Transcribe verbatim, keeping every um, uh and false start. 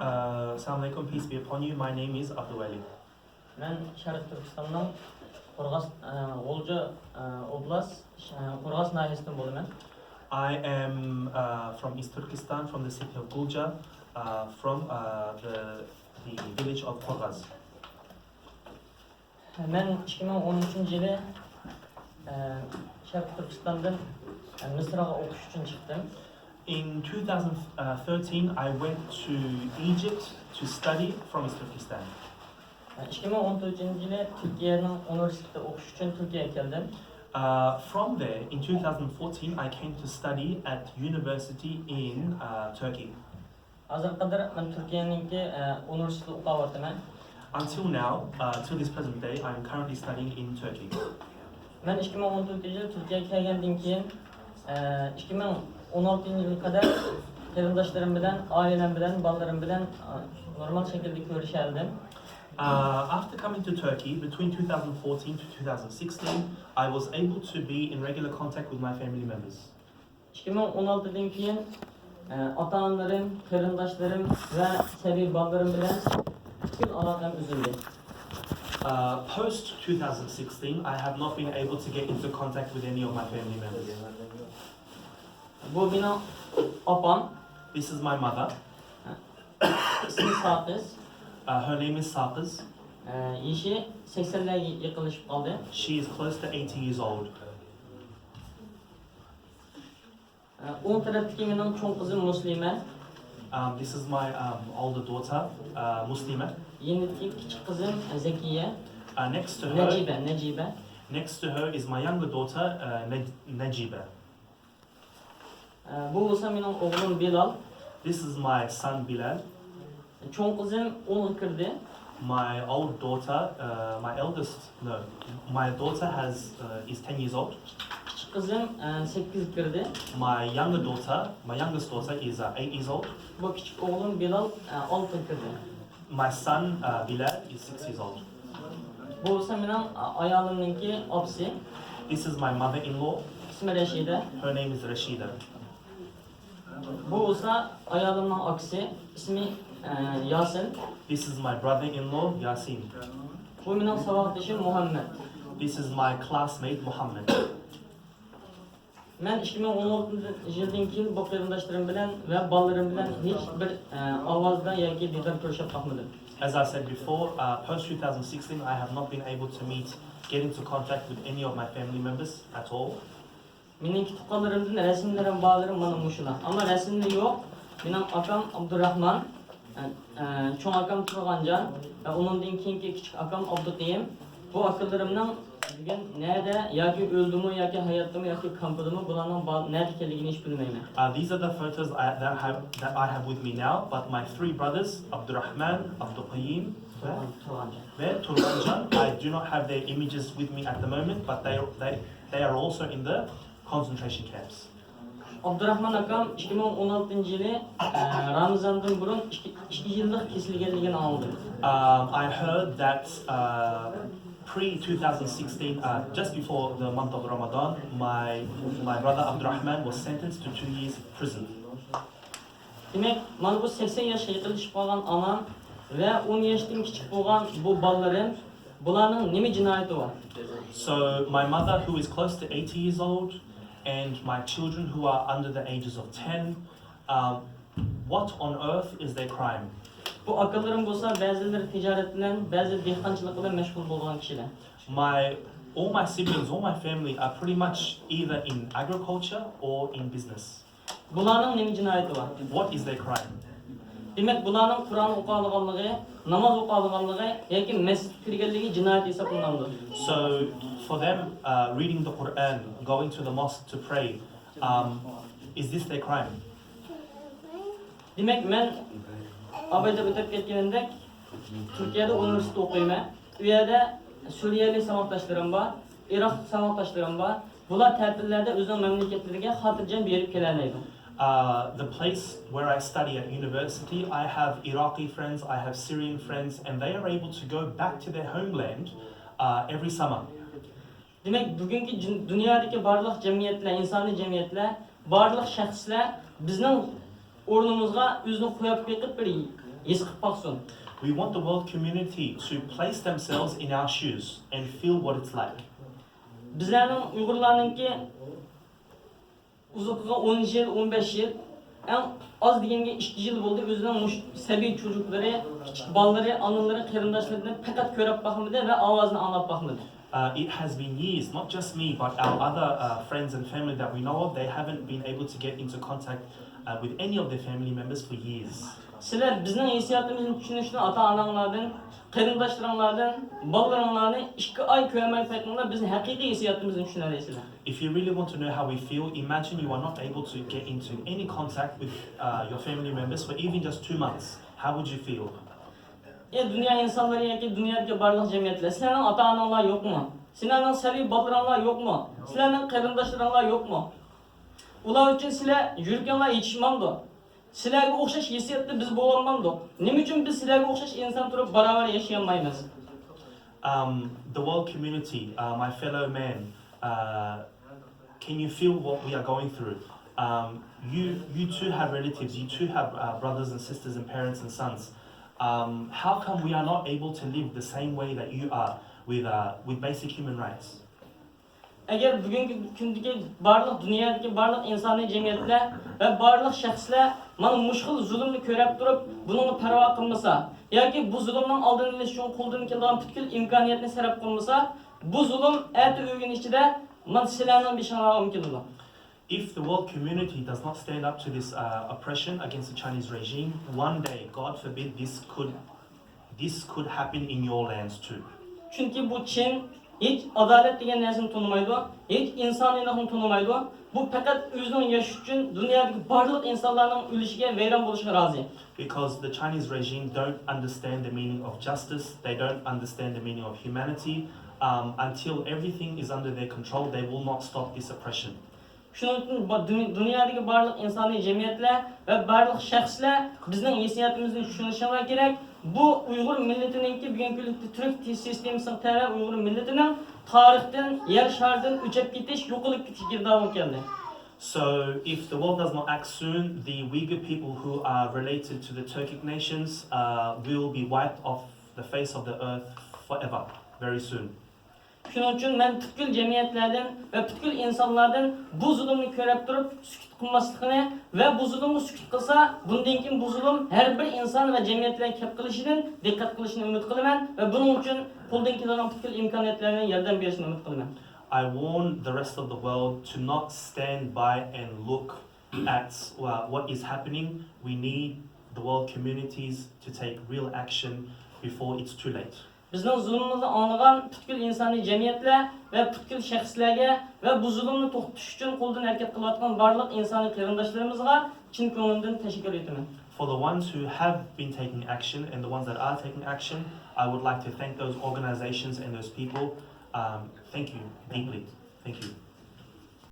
Uh, Assalamu alaikum, peace be upon you. My name is Abdul Wali. مەن شەرقىي تۈركىستاننىڭ قورغاس، ئە، غۇلجا، ئە، ئوبلاست، ش-، ئە، قورغاس ناھىيەسىدىن بولىمەن. I am uh, from East Turkestan, from the city of Gulja, uh, from uh, the, the village of Qorg'az. مەن ئىككى مىڭ ئون ئۈچىنچى يىلى، ئە، شەرقىي تۈركىستاندىن، ئە، مىسىرغا ئوقۇش ئۈچۈن چىقتىم. In two thousand thirteen, I went to Egypt to study from East Turkestan. ئىككى مىڭ ئون تۆتىنچى يىلى تۈركىيەنىڭ ئۇنىۋېرسىتېتىدا ئوقۇش ئۈچۈن تۈركىيەگە كەلدىم. Uh, from there, in two thousand fourteen, I came to study at university in uh, Turkey. ھازىرغا قەدەر مەن تۈركىيەنىڭكى، ئە، ئۇنىۋېرسىتېتىدا ئوقۇۋاتىمەن. Until now, uh, till this present day, I'm currently studying in Turkey. مەن ئىككى مىڭ ئون تۆتىنچى يىل تۈركىيەگە كەلگەندىن كېيىن، ئە، ئىككى مىڭ ئون ئالتىنچى يىلغا قەدەر قېرىنداشلىرىم بىلەن، ئائىلەم بىلەن، بالىلىرىم بىلەن، ئە، نورمال شەكىلدە كۆرۈشەلىدىم. Uh, after coming to Turkey between two thousand fourteen to two thousand sixteen, I was able to be in regular contact with my family members. ئىككى مىڭ ئون ئالتىدىن كېيىن، ئە، ئاتا-ئانىلىرىم، قېرىنداشلىرىم ۋە سەبىي بالىلىرىم بىلەن پۈتكۈل ئالاقەم ئۈزۈلدى. Uh, post two thousand sixteen, I have not been able to get into contact with any of my family members. بۇ مېنىڭ ئاپام. This is my mother. ئىسمى ساقىز. Uh, her name is Sakız. ئە، يېشى سەكسەنلەرگە يېقىنلىشىپ قالدى. She is close to eighty years old. ئە، ئوڭ تەرەپتىكى مېنىڭ چوڭ قىزىم مۇسلىمە. Um, this is my um, older daughter, uh, Muslima. يېنىدىكى كىچىك قىزىم زەكىيە. Uh, next to her, نەجىبە، نەجىبە. Next to her is my younger daughter, uh, Naj- Najiba. ئە، بۇ بولسا مېنىڭ ئوغلۇم بىلال. This is my son Bilal. چوڭ قىزىم ئونغا كىردى. My old daughter, uh, my eldest, no, my daughter has uh, is ten years old. كىچىك قىزىم، ئە، سەككىزگە كىردى. My younger daughter, my youngest daughter is uh, eight years old. بۇ كىچىك ئوغلۇم بىلال، ئە، ئالتىگە كىردى. My son uh, Bilal is six years old. بۇ بولسا مېنىڭ ئايالىمنىڭكى ئاپىسى. This is my mother-in-law. ئىسمى رەشىدە. Her name is Rashida. بۇ بولسا ئايالىمنىڭ ئاكىسى. ئىسمى، ئە، ياسىن. This is my brother-in-law, Yasin. بۇ مېنىڭ ساۋاقدىشىم مۇھەممەد. This is my classmate, Muhammad. مەن ئىككى مىڭ ئون ئالتىنچى يىلدىن كېيىن بۇ قېرىنداشلىرىم بىلەن ۋە بالىلىرىم بىلەن ھېچ بىر، ئە، ئاۋازدا ياكى دىدار كۆرۈشۈپ باقمىدىم. As I said before, uh, post two thousand sixteen, I have not been able to meet, get into contact with any of my family members at all. مېنىڭكى تۇغقانلىرىمدىن رەسىملىرىم بارلىرىم مانا مۇشۇلار. ئەمما رەسىمدە يوق. مېنىڭ ئاكام ئابدۇراخمان، ئە، ئە، چوڭ ئاكام تۇرغانجان ۋە ئۇنىڭدىن كېيىنكى كىچىك ئاكام ئابدۇقېيۇم. بۇ ئاكىلىرىمنىڭ بۈگۈن نەدە ياكى ئۆلدىمۇ ياكى ھاياتتىمۇ ياكى كامپىدىمۇ، بۇلارنىڭ با-، نەدە ئىكەنلىكىنى ھېچ بىلمەيمەن. Uh, these are the photos I, that, have, that I have with me now, but my three brothers, Abdurrahman, Abdul Qayyim, تۇرغان، تۇرغانجان. ve Turganjan, I do not have their images with me at the moment, but they, they, they are also in the concentration camps. ئابدۇراخمان ئاكام ئىككى مىڭ ئون ئالتىنچى يىلى، ئە، رامىزاندىن بۇرۇن ئىككى، ئىككى يىللىق كېسىلگەنلىكىنى ئاڭلىدىم. Um, I heard that uh, pre two thousand sixteen, uh, just before the month of Ramadan, my, my brother Abdurrahman was sentenced to two years prison. دېمەك، مانا بۇ سەكسەن ياشقا يېقىنلىشىپ قالغان ئانام ۋە ئون ياشتىن كىچىك بولغان بۇ بالىلىرىم، بۇلارنىڭ نېمە جىنايىتى بار؟ So my mother, who is close to eighty years old, and my children who are under the ages of ten, um, what on earth is their crime? بۇ ئاكىلىرىم بولسا بەزىلىرى تىجارەت بىلەن، بەزى دېھقانچىلىق بىلەن مەشغۇل بولغان كىشىلەر. My, all my siblings, all my family are pretty much either in agriculture or in business. بۇلارنىڭ نېمە جىنايىتى بار؟ What is their crime? دېمەك، بۇلارنىڭ قۇرئان ئوقۇيالىغانلىقى، ناماز ئوقۇيالىغانلىقى ياكى مەسچىتكە كىرگەنلىكى جىنايەت ھېسابلىنامدۇ؟ So, for them, uh, reading the Quran, going to the mosque to pray, um, is this their crime? دېمەك، مەن ئابايدا ئۆتۈپ كەتكىنىمدەك، تۈركىيەدە ئۇنىۋېرسىتېتتا ئوقۇيمەن. ئۇ يەردە سۈرىيەلىك ساۋاقداشلىرىم بار، ئىراق ساۋاقداشلىرىم بار. بۇلار تەتىللەردە ئۆزىنىڭ مەملىكەتلىرىگە خاتىرجەم بېرىپ كېلەلەيدۇ. Uh, the place where I study at university, I have Iraqi friends, I have Syrian friends, and they are able to go back to their homeland uh, every summer. دېمەك، بۈگۈنكى جۇن-، دۇنيادىكى بارلىق جەمئىيەتلەر، ئىنسانىي جەمئىيەتلەر، بارلىق شەخسلەر بىزنىڭ ئورنىمىزغا ئۆزىنى قويۇپ بېقىپ بىر ھېس قىلىپ باقسۇن. We want the world community to place themselves in our shoes and feel what it's like. بىزلەرنىڭ ئۇيغۇرلارنىڭكى ئۇزىقىغا ئون يىل، ئون بەش يىل، ئەڭ ئاز دېگەندە ئىككى يىل بولدى ئۆزىنىڭ مۇشۇ سەبىي چوجۇقلىرى، كىچىك بالىلىرى، ئانىلىرى، قېرىنداشلىرىدىن پەقەت كۆرۈپ باقمىدى ۋە ئاۋازىنى ئاڭلاپ باقمىدى. Uh, it has been years, not just me, but our other uh, friends and family that we know of, they haven't been able to get into contact uh, with any of their family members for years. سىلەر بىزنىڭ ھېسسىياتىمىزنى چۈشىنىشتىن ئاتا-ئاناڭلاردىن، قېرىنداشلىرىڭلاردىن، بالىلىرىڭلارنى ئىككى ئاي كۆرمەي قېلىڭلار، بىزنىڭ ھەقىقىي ھېسسىياتىمىزنى چۈشىنەلەيسىلەر. If you really want to know how we feel, imagine you are not able to get into any contact with uh, your family members for even just two months. How would you feel? ئى دۇنيا ئىنسانلىرى ياكى دۇنيادىكى بارلىق جەمئىيەتلەر، سىلەرنىڭ ئاتا-ئاناڭلار يوقمۇ؟ سىلەرنىڭ سەبىي بالىلىرىڭلار يوقمۇ؟ سىلەرنىڭ قېرىنداشلىرىڭلار يوقمۇ؟ ئۇلار ئۈچۈن سىلەر يۈرىكىڭلار يېتىشمامدۇ؟ سىلەرگە ئوخشاش ھېسسىياتتا بىز بولالمامدۇق؟ نېمە ئۈچۈن بىز سىلەرگە ئوخشاش ئىنسان تۇرۇپ باراۋەر ياشىيالمايمىز؟ Um, the world community, uh, my fellow man, uh, can you feel what we are going through? Um, you, you too have relatives, you too have uh, brothers and sisters and parents and sons. Um, how come we are not able to live the same way that you are with, uh, with basic human rights? ئەگەر بۈگۈنكى كۈندىكى بارلىق دۇنيادىكى بارلىق ئىنسانىي جەمئىيەتلەر ۋە بارلىق شەخسلەر مانا مۇشۇ خىل زۇلۇمنى كۆرۈپ تۇرۇپ بۇنىڭغا پەرۋا قىلمىسا ياكى بۇ زۇلۇمنىڭ ئالدىنى ئېلىش ئۈچۈن قولدىن كېلىدىغان پۈتكۈل ئىمكانىيەتنى سەرپ قىلمىسا، بۇ زۇلۇم ئەتە ئۆگۈن ئىچىدە مانا سىلەرنىڭ بېشىڭلارغا كېلىدۇ. If the world community does not stand up to this uh, oppression against the Chinese regime, one day, God forbid, this could this could happen in your lands too. چۈنكى بۇ چىن ھېچ ئادالەت دېگەن نەرسىنى تونۇمايدۇ، ھېچ ئىنسانىيلىقنى تونۇمايدۇ. بۇ پەقەت ئۆزىنىڭ ياشىشى ئۈچۈن دۇنيادىكى بارلىق ئىنسانلارنىڭ ئۆلۈشىگە، ۋەيران بولۇشىغا رازى. Because the Chinese regime don't understand the meaning of justice, they don't understand the meaning of humanity. Um, until everything is under their control, they will not stop this oppression. شۇنىڭ ئۈچۈن بۇ دۇني-، دۇنيادىكى بارلىق ئىنسانىي جەمئىيەتلەر ۋە بارلىق شەخسلەر بىزنىڭ ھېسسىياتىمىزنى چۈشىنىشىڭلار كېرەك. بۇ ئۇيغۇر مىللىتىنىڭكى بۈگۈنكى كۈندە تۈرك سىستېمىسىغا تەۋە ئۇيغۇر مىللىتىنىڭ تارىختىن يەر شارىدىن ئۆچۈپ كېتىش، يوقىلىپ كېتىش گىردابىغا كەلدى. So, if the world does not act soon, the Uyghur people who are related to the Turkic nations uh, will be wiped off the face of the earth forever, very soon. شۇنىڭ ئۈچۈن مەن پۈتكۈل جەمئىيەتلەردىن ۋە پۈتكۈل ئىنسانلاردىن بۇ زۇلۇمنى كۆرۈپ تۇرۇپ سۈكۈت قىلماسلىقىنى ۋە بۇ زۇلۇمغا سۈكۈت قىلسا، بۇندىن كېيىن بۇ زۇلۇم ھەر بىر ئىنسان ۋە جەمئىيەت بىلەن كەپ قېلىشىدىن دىققەت قىلىشىنى ئۈمىد قىلىمەن ۋە بۇنىڭ ئۈچۈن قولدىن كېلىدىغان پۈتكۈل ئىمكانىيەتلەرنى ياردەم بېرىشىنى ئۈمىد قىلىمەن. I warn the rest of the world to not stand by and look at uh, what is happening. We need the world communities to take real action before it's too late. بىزنىڭ زۇلۇمىمىزنى ئاڭلىغان پۈتكۈل ئىنسانىي جەمئىيەتلەر ۋە پۈتكۈل شەخسلەرگە ۋە بۇ زۇلۇمنى توختىتىش ئۈچۈن قولدىن ھەرىكەت قىلىۋاتقان بارلىق ئىنسانىي قېرىنداشلىرىمىزغا چىن كۆڭلۈمدىن تەشەككۈر ئېيتىمەن. For the ones who have been taking action and the ones that are taking action, I would like to thank those organizations and those people. Um, thank you deeply. Thank you.